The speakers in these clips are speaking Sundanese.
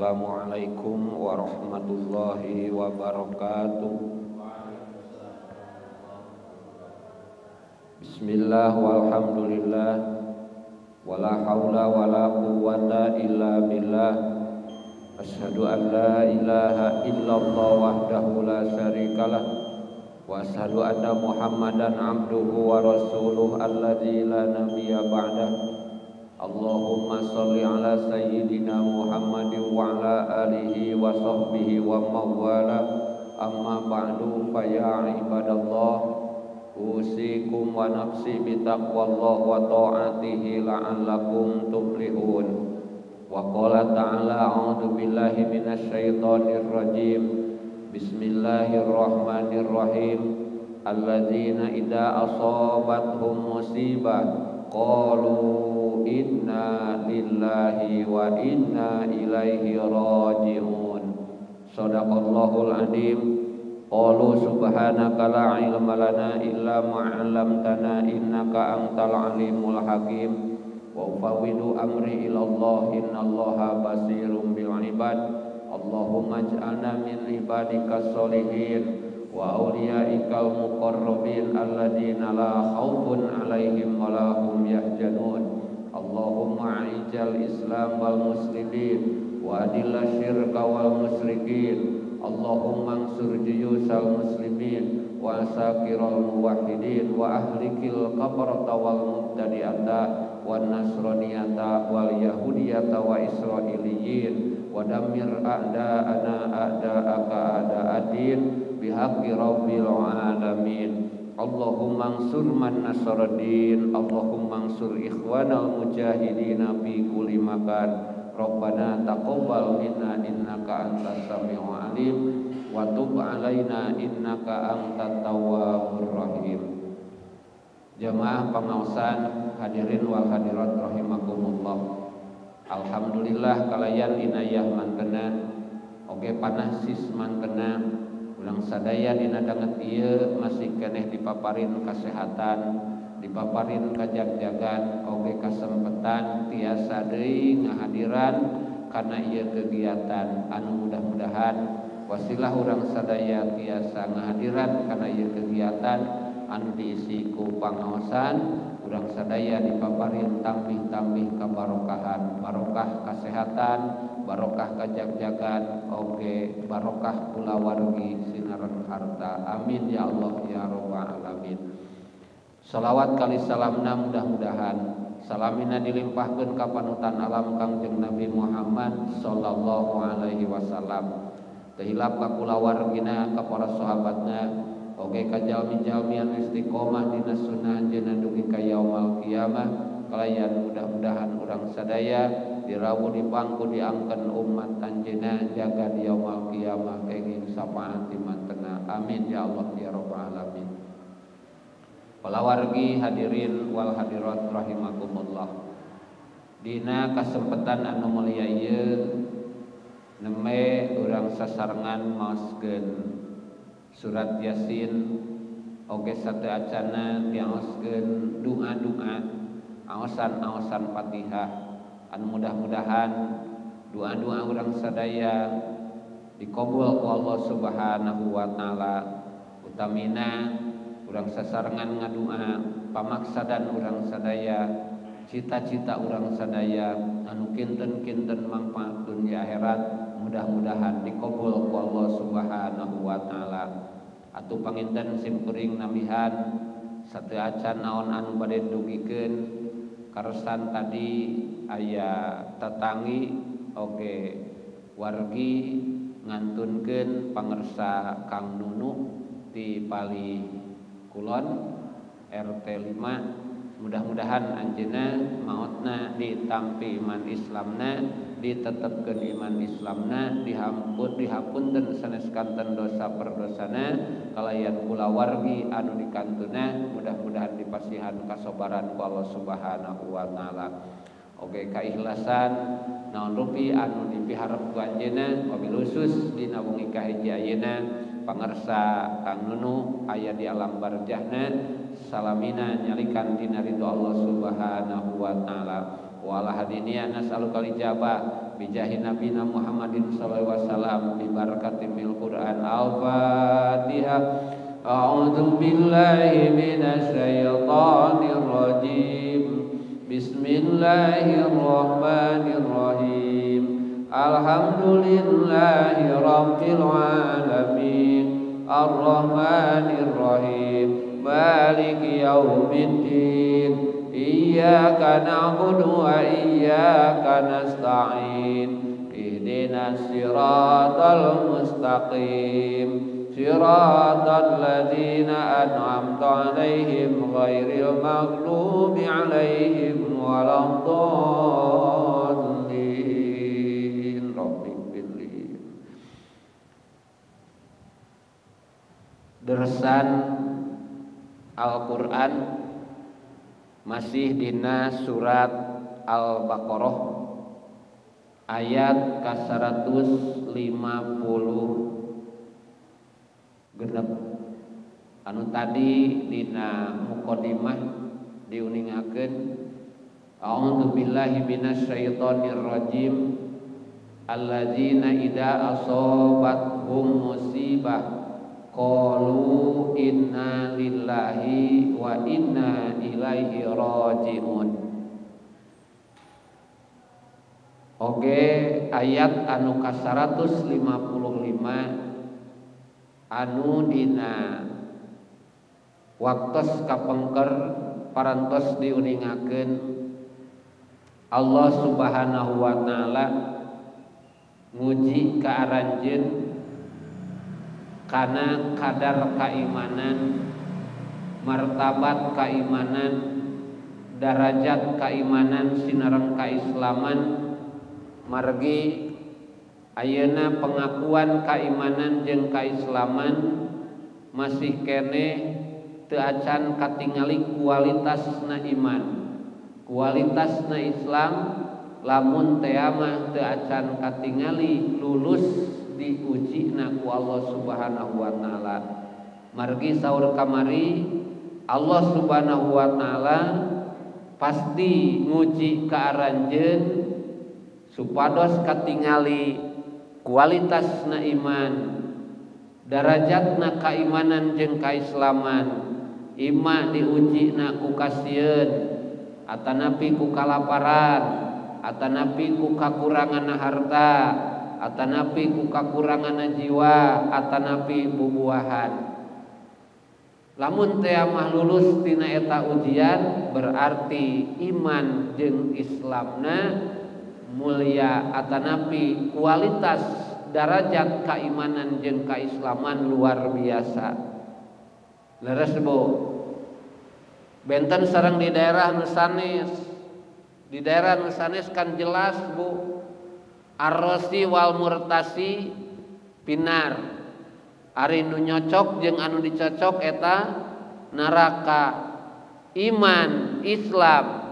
Assalamualaikum warahmatullahi wabarakatuh. Bismillah walhamdulillah wala haula wala quwwata illa billah. Asyhadu an la ilaha illallah wahdahu la syarikalah wa asyhadu anna Muhammadan abduhu wa rasuluh alladzi la nabiyya ba'dah. Allahumma sholli ala sayyidina Muhammadin wa ala alihi wa sahbihi wa mawala. Amma ba'du, fa ya ibadallah, usikum wa nafsi bitaqwallah wa ta'atihi la'allakum tuflihun. Wa qala ta'ala, a'udzu billahi minasyaitonir rajim. Bismillahirrahmanirrahim. Alladzina idza asabathum musibah qalu inna lillahi wa inna ilaihi raji'un. Shadaqallahul adzim. Qalu subhanaka la ilma lana illa ma 'allamtana innaka antal alimul hakim. Wa ufawwidu amri ila Allah innallaha basirum bil ibad. Allahumma ij'alna min ibadikas sholihin wa awliyaikal muqarrabin alladzina la khaufun 'alaihim wa la hum yahzanun. Allahumma a'izal Islam wal muslimin wa adilla syirka wal musyrikin. Allahumma ansur juyusal muslimin wa asakiral muwahhidin wa ahlikil kafarata wal mubtadi'ata wan nasraniyata wal yahudiyata wa israiliyyin wa dammir a'da'ana a'da'aka a'da'adin bihaqqi rabbil alamin. Allahumma ansur man nasaraddin. Allahumma ansur ikhwanal mujahidina fi kulli makan. Rabbana taqabbal minna innaka antas samiul alim wa tub alaina innaka antat tawwabur rahim. Jamaah pengaosan hadirin wal hadirat rahimakumullah. Alhamdulillah kalayan inayah mantena oge panahsis mantena ulang sadaya dina danget ieu masih keneh dipaparin kasehatan, dipaparin kajag-jagan, oge kasempetan tiasa deui ngahadiran kana ieu kegiatan anu mudah-mudahan wasilah urang sadaya tiasa ngahadiran kana ieu kegiatan anu diisi ku pangaosan urang sadaya dipaparin tambih-tambih kabarokahan, barokah kasehatan, barokah kajag-jagan, oge barokah kulawargi sinaran harta. Amin ya Allah ya rabbal alamin. Salawat kali salamna mudah-mudahan salamina dilimpahkeun ka panutan alam Kangjeng Nabi Muhammad sallallahu alaihi wasallam. Teu hilap ka kulawargina, ka para sahabatna, oge ka jalmi-jalmi anu istiqomah dina sunnah anjeunna dugi ka yaumil qiyamah. Kalayan mudah-mudahan urang sadaya dirawu dipangku diangkeun umat anjeunna jaga di yaumil qiyamah kenging syafaat mantena. Amin ya Allah ya rabbal alamin. Palawargi hadirin wal hadirat rahimakumullah. Dina kasempetan anu mulia ieu nembe urang sasarengan maoskeun surat Yasin oge sateu acana diaoskeun doa-doa aosan-aosan Fatihah anu mudah-mudahan doa-doa urang sadaya dikabul ku Allah Subhanahu wa taala. Utamina urang sasarengan ngadua pamaksadan urang sadaya, cita-cita urang sadaya anu kinten-kinten mangfaat dunia akhirat mudah-mudahan dikabul ku Allah Subhanahu wa taala. Atuh panginten simkuring nambihan sateu acan naon anu bade dugikeun karesan tadi aya tetangi oge wargi ngantunkeun pangersa Kang Nunu ti Pali Kulon RT 5. Mudah-mudahan anjeunna maotna ditampi iman Islamna, ditetepkeun iman Islamna, dihampun dihapunten sanes kanten dosa perdosana kalayan kulawargi anu dikantuna mudah-mudahan dipasihan kasobaran ku Allah Subhanahu wa taala. Oge kaikhlasan naon rupi anu dipiharep ku anjeunna wabil khusus dina wengi kahiji ayeuna pangersa Kang Nunu aya di alam barjahna salamina nyalikan dina ridho Allah Subhanahu wa taala. Wa ala hadinia nas'aluka ijabah bijahi nabina Muhammadin sallallahu alaihi wasallam bi barakati mil Quran. Al-Fatihah. A'udzu billahi minasyaitonir rajim. Bismillahirrahmanirrahim. Alhamdulillahi rabbil alamin. Arrahmanir rahim. Maliki yaumiddin. Iyyaka na'budu wa iyyaka nasta'in. Ihdinas siratal mustaqim. Siratal ladzina an'amta 'alaihim ghairil maghdubi 'alaihim waladdallin. Rabbighfirli. Dersan Al-Qur'an masih dina surat Al-Baqarah ayat ka-150 genep anu tadi dina mukadimah diuningakeun. A'udzu billahi minasyaitonir rajim. Alladzina idza asabathum musibah qalu inna lillahi wa inna ilaihi rajiun. Oke, ayat anu ka-155 anu dina waktos kapengker parantos diuningakeun Allah Subhanahu wa taala nguji ka aranjeun kana kadar keimanan, martabat keimanan, darajat keimanan sinareng keislaman. Margi ayeuna pengakuan keimanan jeung keislaman masih keneh teu acan katingali kualitasna iman, kualitasna Islam. Lamun teh mah teu acan katingali lulus diujina ku Allah Subhanahu wa taala. Margi saur kamari Allah Subhanahu wa taala pasti nguji ka aranjeun supados katingali kualitasna iman, darajatna kaimanan jeung kaislaman. Ima diujina ku kasieun atanapi ku kalaparan, atanapi ku kakurangan harta, atanapi ku kakurangan jiwa, atanapi bubuahan. Lamun teh mah lulus tina eta ujian berarti iman jeung Islamna mulia atanapi kualitas darajat keimanan jeung keislaman luar biasa. Leres Bu, benten sareng di daerah nu sanes. Di daerah nu sanes kan jelas Bu, arrosi wal murtasi pinar. Ari nu nyocok jeung anu dicocok eta neraka. Iman Islam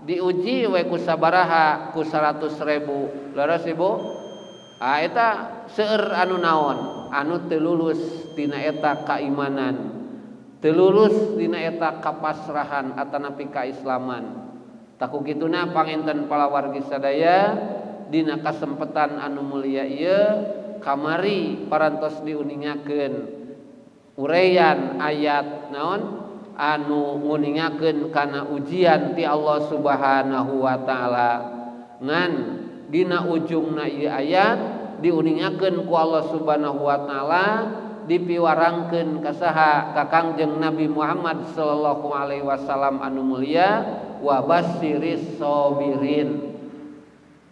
diuji we ku sabaraha, ku 100.000. Leres Ibu? Ah eta seueur anu naon? Anu teu lulus tina eta kaimanan, teu lulus dina eta kapasrahan atanapi kaislaman. Taku kituna panginten palawargi sadaya dina kasempetan anu mulia ieu kamari parantos diuningakeun uraian ayat naon anu nguningakeun kana ujian ti Allah Subhanahu wa taala. Ngan dina ujungna ieu ayat diuningakeun ku Allah Subhanahu wa taala, dipiwarangkeun ka saha? Ka Kangjeng Nabi Muhammad sallallahu alaihi wasallam anu mulia, wa basyiris sabirin.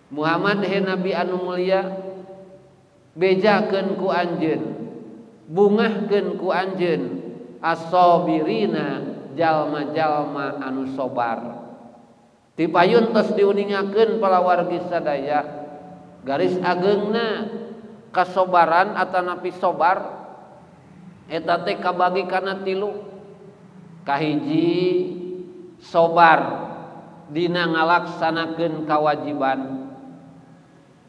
Muhammad he Nabi anu mulia, bejakeun ku anjeun, bungahkeun ku anjeun as-sabirina jalma-jalma anu sobar. Tipayun tos diuningakeun palawargi sadaya garis ageungna kasobaran atanapi sobar eta teh kabagi kana tilu. Kahiji sobar dina ngalaksanakeun kawajiban.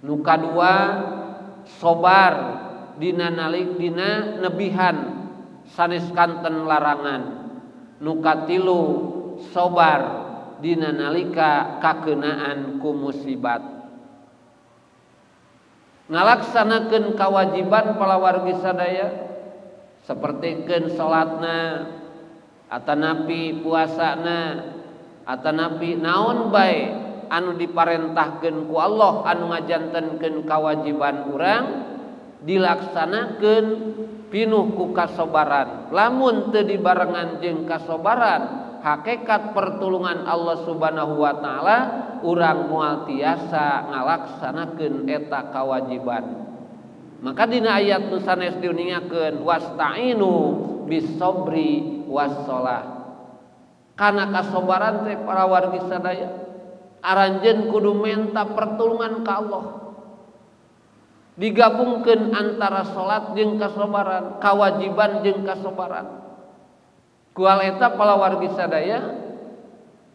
Nu kadua sobar dina nalik dina nebihan sanes kanten larangan. Nu katilu sobar dina nalika kakenaan ku musibat. Ngalaksanakeun kawajiban palawargi sadaya sapertikeun salatna atanapi puasana atanapi naon bae anu diparentahkeun ku Allah anu ngajantenkeun kawajiban urang dilaksanakeun pinuh ku kasobaran. Lamun teu dibarengan jeung kasobaran, hakikat pertulungan Allah Subhanahu wa taala urang moal tiasa ngalaksanakeun eta kawajiban. Maka dina ayat nu sanes diuningakeun wasta'inu bis-sabri was-shalah. Kana kasobaran teh para wargi sadaya aranjeun kudu menta pertulungan ka Allah. Digabungkeun antara salat jeung kasobaran, kawajiban jeung kasobaran. Kual eta palawargi sadaya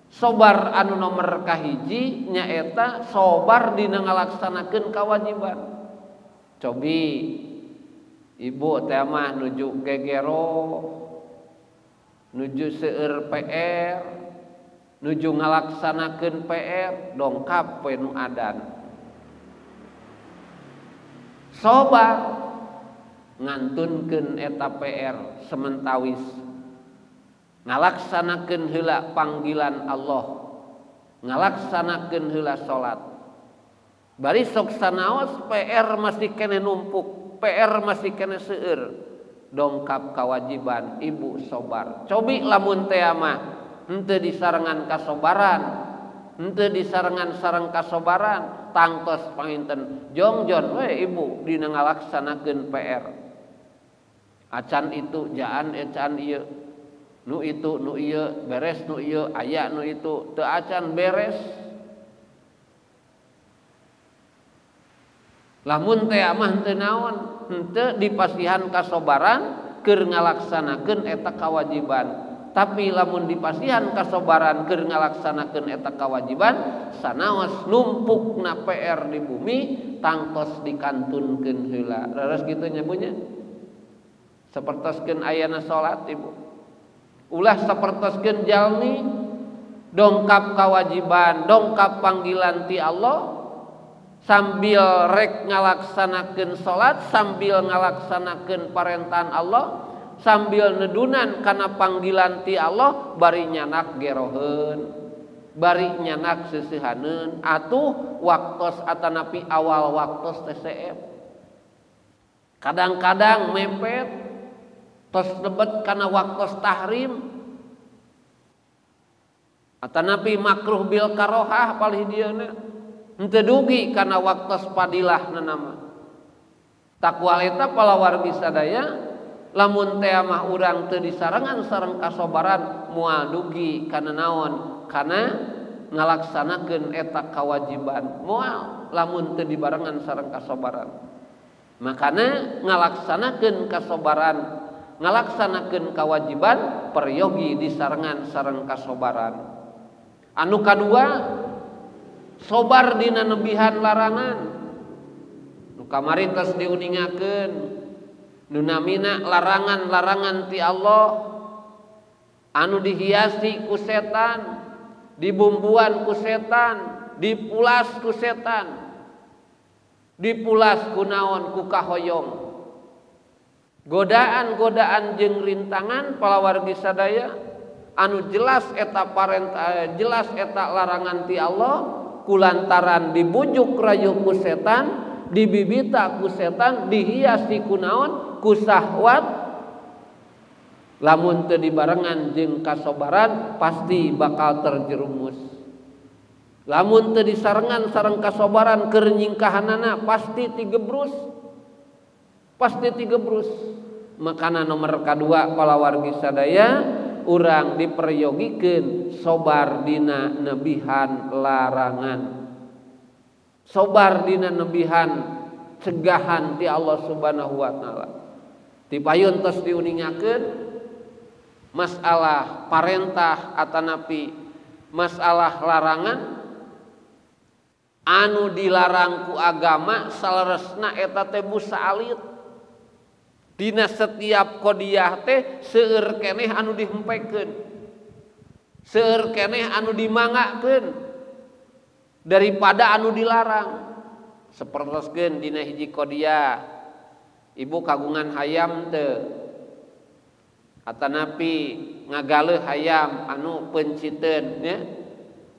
sobar anu nomor kahiji nyaeta sobar dina ngalaksanakeun kawajiban. Cobi ibu teh mah nuju gegero, nuju seueur PR, nuju ngalaksanakeun PR, dongkap we nu adan. Sobar ngantunkeun eta PR sementawis, ngalaksanakeun heula panggilan Allah, ngalaksanakeun heula salat. Bari sok sanaos PR masih kene numpuk, PR masih kene seueur, dongkap kawajiban ibu sobar. Cobi lamun teh mah henteu disarengan kasobaran, henteu disarengan sareng kasobaran, tangtos panginten jongjon we ibu dina ngalaksanakeun PR. Acan itu jaan ecan ieu, nu itu nu ieu, beres nu ieu, aya nu itu, teu acan beres. Lamun teh mah henteu naon, henteu dipasihan kasobaran keur ngalaksanakeun eta kawajiban. Tapi lamun dipasihan kasobaran keur ngalaksanakeun eta kawajiban, sanaos numpukna PR di bumi tangtos dikantunkeun heula. Leres kitu nya Bu nya? Sapertoskeun ayana salat ibu. Ulah sapertoskeun jalmi dongkap kawajiban, dongkap panggilan ti Allah sambil rek ngalaksanakeun salat, sambil ngalaksanakeun parentahan Allah, sambil nedunan kana panggilan ti Allah, bari nyanak geroheun, bari nyanak seusehaneun, atuh waktos atanapi awal waktos TCM. Kadang-kadang mepet tos lebet kana waktos tahrim atanapi makruh bil karohah palih dieuna. Henteu dugi kana waktos padilah nama. Takwa eta palawargi sadaya lamun teh mah urang teu disarengan sareng kasobaran moal dugi kana naon, kana ngalaksanakeun eta kawajiban. Moal lamun teu dibarengan sareng kasobaran. Makana ngalaksanakeun kasobaran, ngalaksanakeun kawajiban peryogi disarengan sareng kasobaran. Anu kadua sobar dina nebihan larangan. Nu kamari tos diuningakeun nu namina larangan-larangan ti Allah anu dihiasi ku setan, dibumbuan ku setan, dipulas ku setan, dipulas ku naon, ku kahoyong. Godaan-godaan jeung rintangan palawargi sadaya anu jelas eta parentah, jelas eta larangan ti Allah, kulantaran dibujuk rayu ku setan, dibibita ku setan, dihiasi ku naon, ku sahwat. Lamun teu dibarengan jeung kasobaran pasti bakal terjerumus. Lamun teu disarengan sareng kasobaran keur nyingkahanana pasti tigebrus. Pasti tigebrus. Makana nomor kadua palawargi sadaya urang diperyogikeun sobar dina nebihan larangan. Sobar dina nebihan cegahan ti Allah Subhanahu wa taala. Tipayun tos diuningakeun masalah parentah atanapi masalah larangan anu dilarang ku agama saleresna eta teh musaalit. Dina setiap kodiah teh seueur keneh anu dihempekeun. Seueur keneh anu dimangakeun daripada anu dilarang. Sapertoskeun dina hiji kodia, ibu kagungan hayam teu atanapi ngagaleuh hayam anu penciteun nya,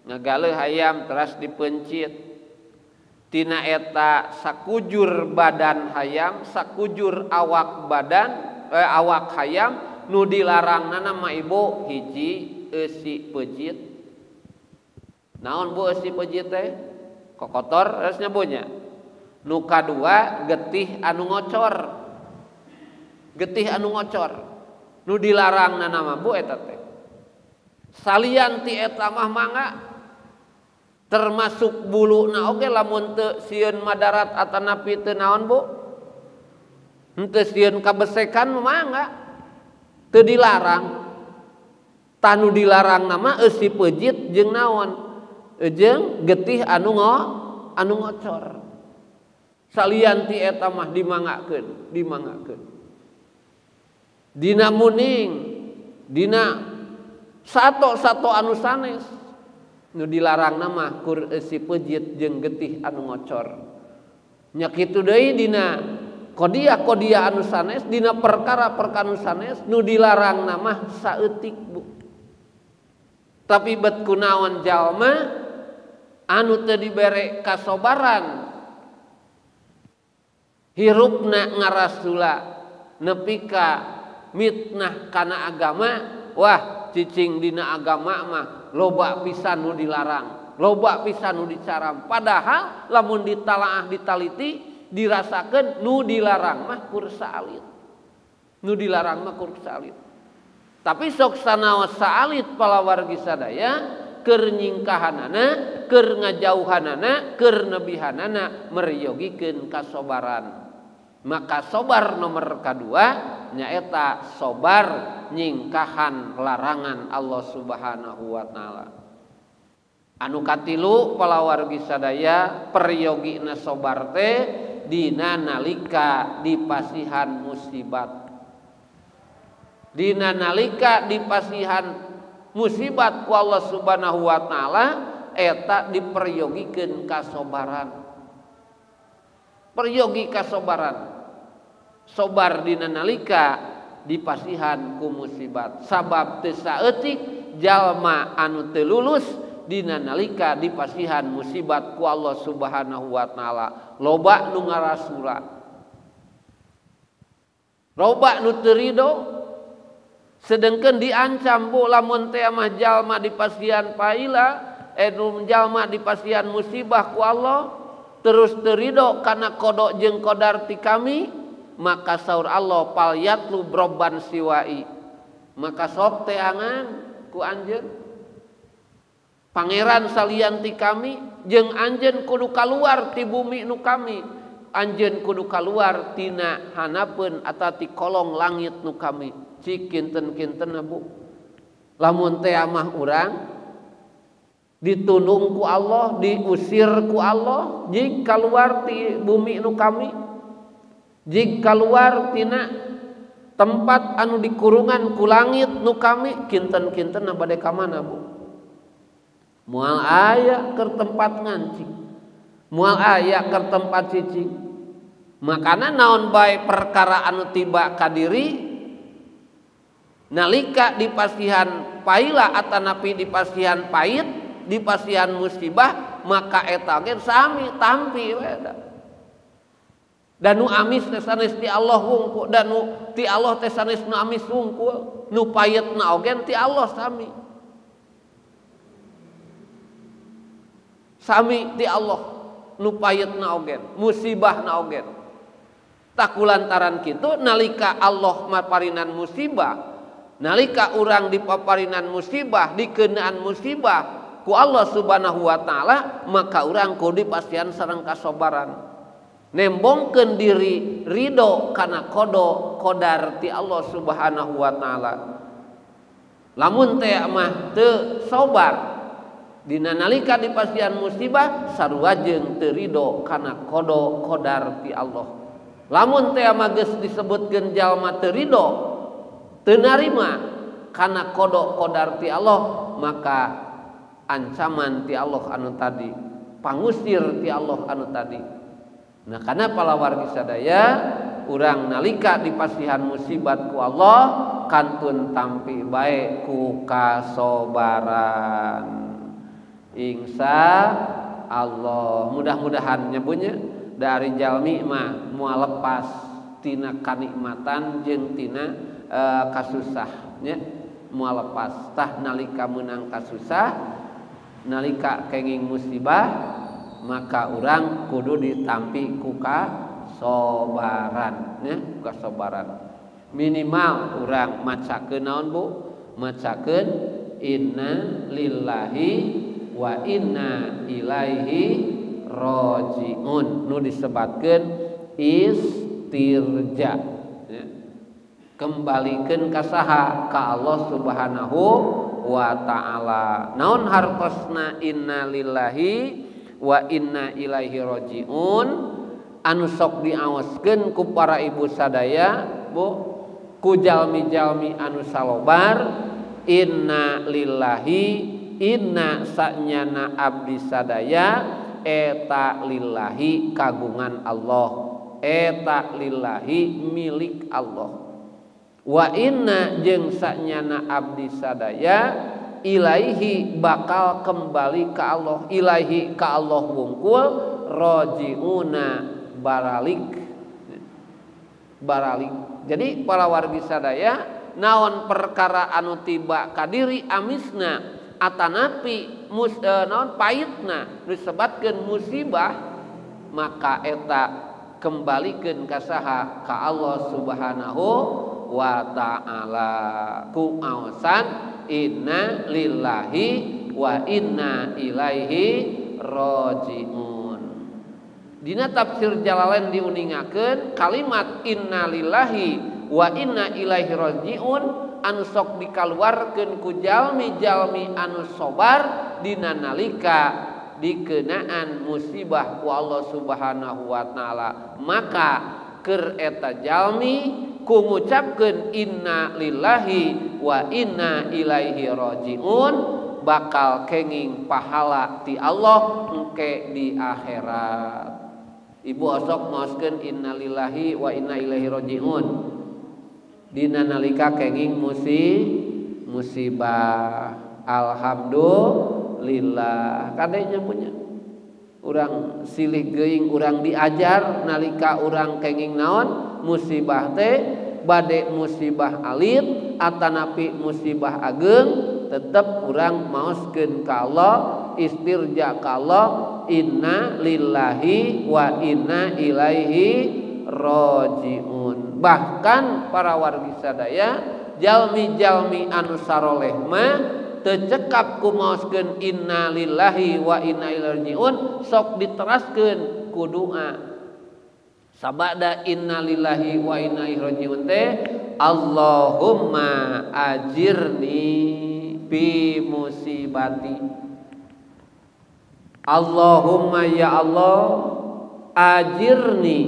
ngagaleuh hayam teras dipencit. Tina eta sakujur badan hayam, sakujur awak badan, awak hayam nu dilarangnana mah ibu hiji eusi peucit. Naon bu eusi peucit teh? Kokotor geus nya bu nya. Nu kadua getih anu ngocor. Getih anu ngocor. Nu dilarangnana mah bu eta teh. Salian ti eta mah mangga termasuk bulu na oge lamun teu sieun madarat atanapi teu naon bu? Henteu sieun kabesekan mangga teu dilarang. Tah nu dilarang nama eusi peujit jeung naon? Jeung getih anu anu ngocor. Salian ti eta mah dimangakeun, dimangakeun. Dina muning, dina sato-sato anu sanes nu dilarang nama kur eusi peujit jeung getih anu ngocor. Nya kitu deui dina kodia-kodia anu sanes, dina perkara-perkara anu sanes nu dilarang nama saeutik bu. Tapi bet kunaon jalma anu teu dibere kasobaran hirupna ngarasula nepi ka mitnah kana agama, wah cicing dina agama mah loba pisan nu dilarang, loba pisan nu dicaram. Padahal lamun ditalaah ditaliti dirasakeun nu dilarang mah kur saalit. Nu dilarang mah kur saalit. Tapi sok sanaos saalit palawargi sadaya keur nyingkahanana, keur ngajauhanana, keur nebihanana meryogikeun kasobaran. Maka sobar nomor kadua nyaeta sobar nyingkahan larangan Allah Subhanahu wa taala. Anu katilu palawargi sadaya peryogina sobar teh dina nalika dipasihan musibat. Dina nalika dipasihan musibat ku Allah Subhanahu wa taala eta diperyogikeun kasobaran. Peryogi kasobaran. Sobar dina nalika dipasihan ku musibat. Sabab teu saeutik jalma anu teu lulus dina nalika dipasihan musibat ku Allah Subhanahu wa taala. Loba nu ngarasula, loba nu teu rido, sedengkeun diancam bu lamun teh mah jalma dipasihan paila, nu jalma dipasihan musibah ku Allah terus teu rido kana qada jeung qadar ti kami, maka saur Allah pal yatlu robban siwai, maka sok teangan ku anjeun pangeran salian ti kami jeung anjeun kudu kaluar ti bumi nu kami, anjeun kudu kaluar tina hanapeun atawa ti kolong langit nu kami. Cik kinten-kinten bu lamun teh mah urang ditundung ku Allah, diusir ku Allah, jik kaluar ti bumi nu kami, jik kaluar tina tempat anu dikurungan ku langit nu kami, kinten-kinten bade ka mana bu? Moal aya keur tempat ngancing, moal aya keur tempat cicing. Makana naon bae perkara anu tiba ka diri nalika dipasihan paila atanapi dipasihan pahit, dipasihan musibah, maka eta ge sami tampi we da. Dan nu amis teh sanes ti Allah wungkul, dan nu ti Allah teh sanes nu amis wungkul, nu payetna oge ti Allah sami. Sami ti Allah nu payetna oge, musibahna oge. Takulantaran kitu nalika Allah maparinan musibah, nalika urang dipaparinan musibah, dikenaan musibah ku Allah Subhanahu wa taala, maka urang kudu dipasihan sareng kasobaran. Nembongkeun diri ridho kana qada qadar ti Allah Subhanahu wa taala. Lamun teh mah teu sobar dina nalika dipasihan musibah, sarua jeung teu ridho kana qada qadar ti Allah. Lamun teh mah geus disebutkeun jalma teu ridho, teu narima kana qada qadar ti Allah, maka ancaman ti Allah anu tadi, pangusir ti Allah anu tadi. Nah karena palawargi sadaya urang nalika dipasihan musibat ku Allah kantun tampi bae ku kasobaran. Insya Allah mudah-mudahan nyebunya dari jalmi mah moal lepas tina kanikmatan jeung tina kasusah nya, moal lepas tah nalika meunang kasusah, nalika kenging musibah maka urang kudu ditampi ku kasobaran nya, kasobaran. Minimal urang macakeun naon Bu? Macakeun inna lillahi wa inna ilaihi rajiun nu disebatkeun istirja ya. Kembalikeun ka saha? Ka Allah Subhanahu wa taala. Naon hartosna inna lillahi wa inna ilaihi rajiun anu sok diaoskeun ku para ibu sadaya Bu, ku jalmi-jalmi anu salobar, inna lillahi inna sanyana abdi sadaya eta lillahi kagungan Allah, eta lillahi milik Allah, wa inna jeung sanyana abdi sadaya ilaihi bakal kembali ka Allah, ilaihi ka Allah wungkul, rojiuna baralik baralik. Jadi para wargi sadaya naon perkara anu tiba kadiri amisna atanapi naon pahitna disebatkeun musibah maka eta kembalikeun ka saha? Ka Allah Subhanahu wa taala ku aosan inna lillahi wa inna ilaihi rajiun. Dina tafsir Jalalain diuningakeun kalimat inna lillahi wa inna ilaihi rajiun anu sok dikaluarkeun ku jalmi-jalmi anu sobar dina nalika dikenaan musibah ku Allah Subhanahu wa taala, maka keur eta jalmi ku ngucapkeun inna lillahi wa inna ilaihi rajiun bakal kenging pahala ti Allah engke di akhirat. Ibu osok maoskeun inna lillahi wa inna ilaihi rajiun dina nalika kenging musibah. Alhamdulillah kadenya punya urang silih geuing urang diajar nalika urang kenging naon musibah teh, bade musibah alit atanapi musibah ageng tetep urang maoskeun ka Allah, istirja ka Allah, inna lillahi wa inna ilaihi rajiun. Bahkan para wargi sadaya jalmi-jalmi anu saroleh mah teu cekap ku maoskeun inna lillahi wa inna ilaihi rajiun, sok diteraskeun ku doa. Sabada inna lillahi wa inna ilaihi rajiun teh Allahumma ajirni fi musibati. Allahumma ya Allah ajirni,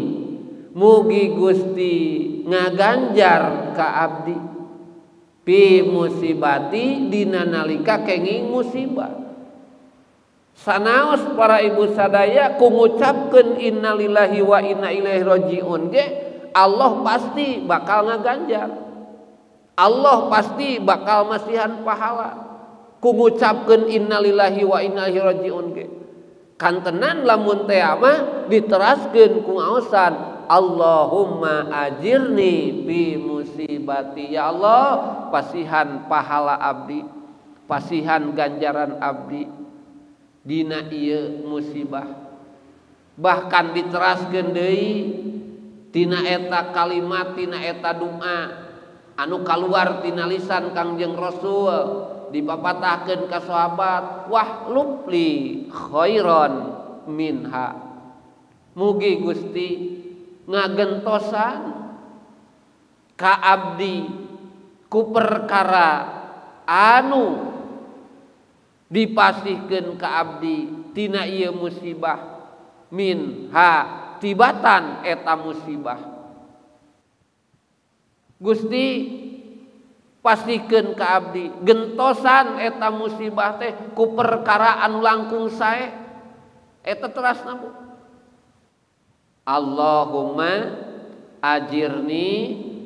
mugi Gusti ngaganjar ka abdi fi musibati dina nalika kenging musibah. Sanaos para ibu sadaya ku ngucapkeun innalillahi wa inna ilaihi rajiun ge Allah pasti bakal ngaganjar, Allah pasti bakal masihan pahala ku ngucapkeun innalillahi wa inna ilaihi rajiun ge. Kantenan lamun teh mah diteraskeun ku ngaosan Allahumma ajirni fi musibati, ya Allah pasihan pahala abdi, pasihan ganjaran abdi dina ieu musibah. Bahkan diteraskeun deui tina eta kalimat, tina eta doa anu kaluar tina lisan Kangjeng Rasul dipapatahkeun ka sahabat, wah lupli khairon minha, mugi Gusti ngagentosan ka abdi ku perkara anu dipasihkeun ka abdi tina ieu musibah, min ha tibatan eta musibah. Gusti Pastikeun ka abdi gentosan eta musibah teh ku perkara anu langkung sae. Eta terasna Bu. Allahumma ajirni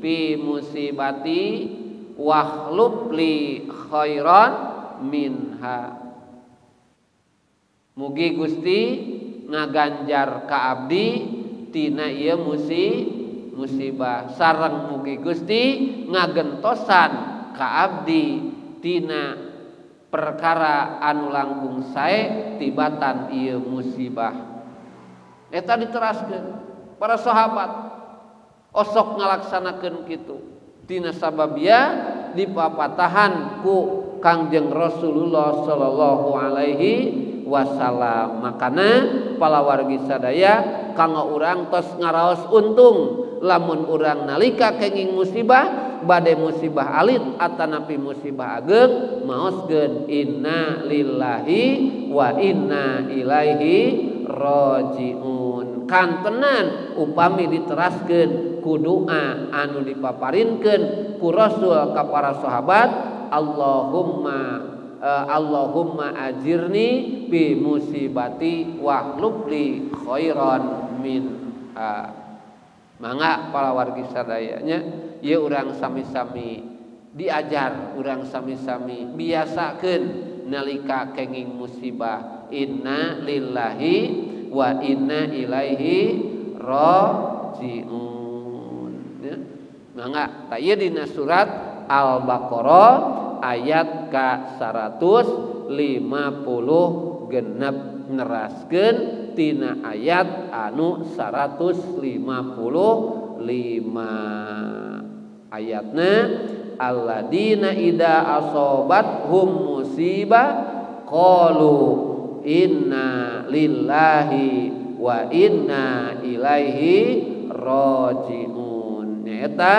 fi musibati wakhlub li khairan minha. Mugi Gusti ngaganjar ka abdi tina ieu musibah sareng mugi Gusti ngagentosan ka abdi tina perkara anu langkung sae tibatan ieu musibah. Eta diteraskeun para sahabat osok ngalaksanakeun kitu tina sababia dipapatahan ku Kangjeng Rasulullah sallallahu alaihi wasallam. Makana palawargi sadaya kanggo urang tos ngaraos untung lamun urang nalika kenging musibah bade musibah alit atanapi musibah ageng maoskeun inna lillahi wa inna ilaihi rajiun. Kantenan upami diteraskeun ku doa anu dipaparinkeun ku Rasul ka para sahabat, Allahumma ajirni bi musibati wahlub li khairan min. Mangga para wargi sadayanya ieu urang sami-sami diajar, urang sami-sami biasakeun nalika kenging musibah inna lillahi wa inna ilaihi rajiun. Mangga ta ieu dina surat Al-Baqarah ayat ka 150 genep neraskeun tina ayat anu 155 ayatna alladzina idza asobathum musibah qalu inna lillahi wa inna ilaihi rajiun. Nyaeta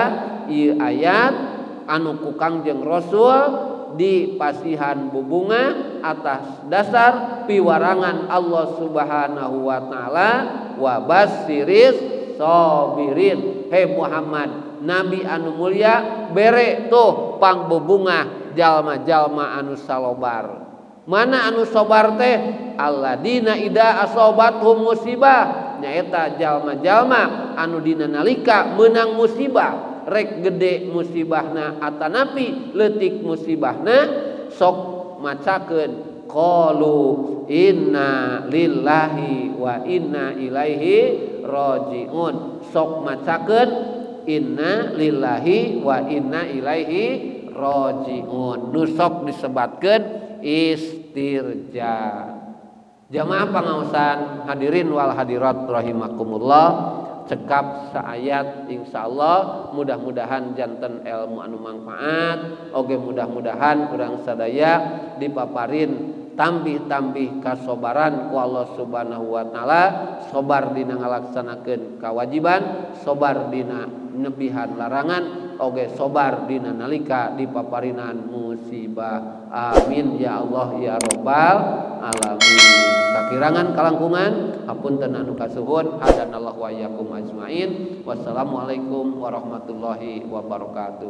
ieu ayat anu ku Kangjeng Rasul dipasihan bubunga atas dasar piwarangan Allah Subhanahu wa taala wa bassiris sabirin. Hei Muhammad, nabi anu mulia, bere tuh pangbubungah jalma-jalma anu salobar. Mana anu sobar teh? Alladzina idza asobathum musibah, nyaeta jalma-jalma anu dina nalika meunang musibah, rek gede musibahna atanapi leutik musibahna sok macakeun qalu inna lillahi wa inna ilaihi rajiun. Sok macakeun inna lillahi wa inna ilaihi rajiun. Nu sok disebatkeun istirja. Jamaah pangaosan hadirin wal hadirat rahimakumullah, cekap saayat insyaallah mudah-mudahan janten ilmu anu manfaat, oge mudah-mudahan urang sadaya dipaparin tambih-tambih kasobaran ku Allah Subhanahu wa taala, sobar dina ngalaksanakeun kewajiban, sobar dina nebihan larangan, oge sobar dina nalika dipaparinan musibah. Amin ya Allah ya rabbal alamin. Kakirangan kalangkungan hapunten anu kasuhun, hadanallahu wa iyyakum ajmain. Wassalamualaikum warahmatullahi wabarakatuh.